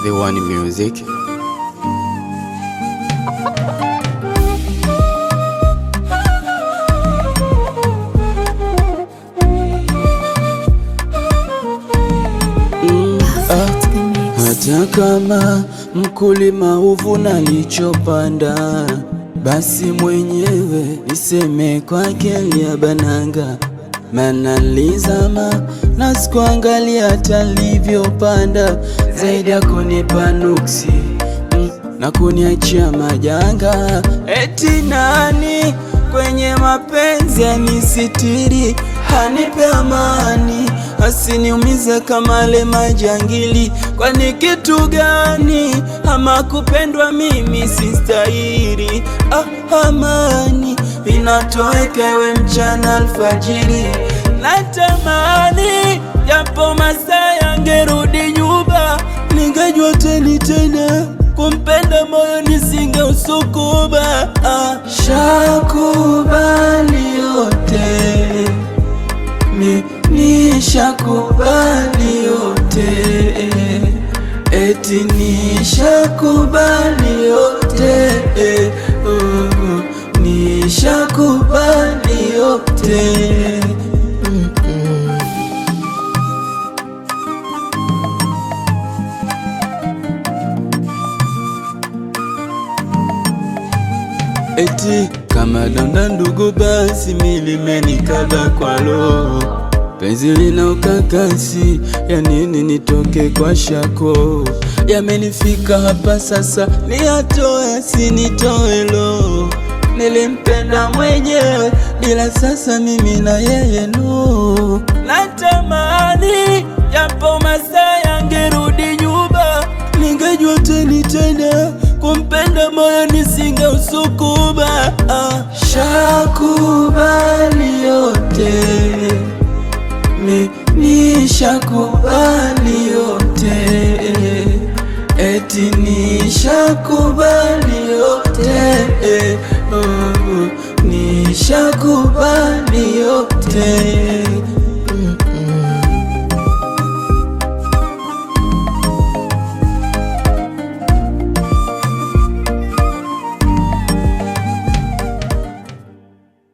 The One Music. Hata kama mkulima huvuna alichopanda, basi mwenyewe niseme kwake liabananga, maana nilizama na sikuangalia hata alivyopanda, zaidi ya kunipa nuksi na kuniachia majanga. Eti nani kwenye mapenzi anisitiri, hanipe amani, asiniumize kama le majangili. Kwani kitu gani ama kupendwa mimi sistahili? Ah, amani inatoweka we mchana alfajiri. Natamani japo masaa yangerudi nyuma, ningejua teni tena kumpenda moyo nisingeusukuma. Ah, shakubali yote, mi nishakubali yote, eti nishakubali yote, nishakubali yote. Eti kama donda ndugu, basi milimenikaba kwa roho, penzi lina ukakasi, ya nini nitoke kwa shako? Yamenifika hapa sasa, niyatoe sinitoe lo. Nilimpenda mwenyewe, ila sasa mimi na yeye no. Natamani japo masaa yangerudi nyuma, ningejua teni tena kumpenda moyo nisingeusukuma. Ah, shakubali yote, mi nishakubali yote, eti nishakubali yote, oh, nishakubali yote.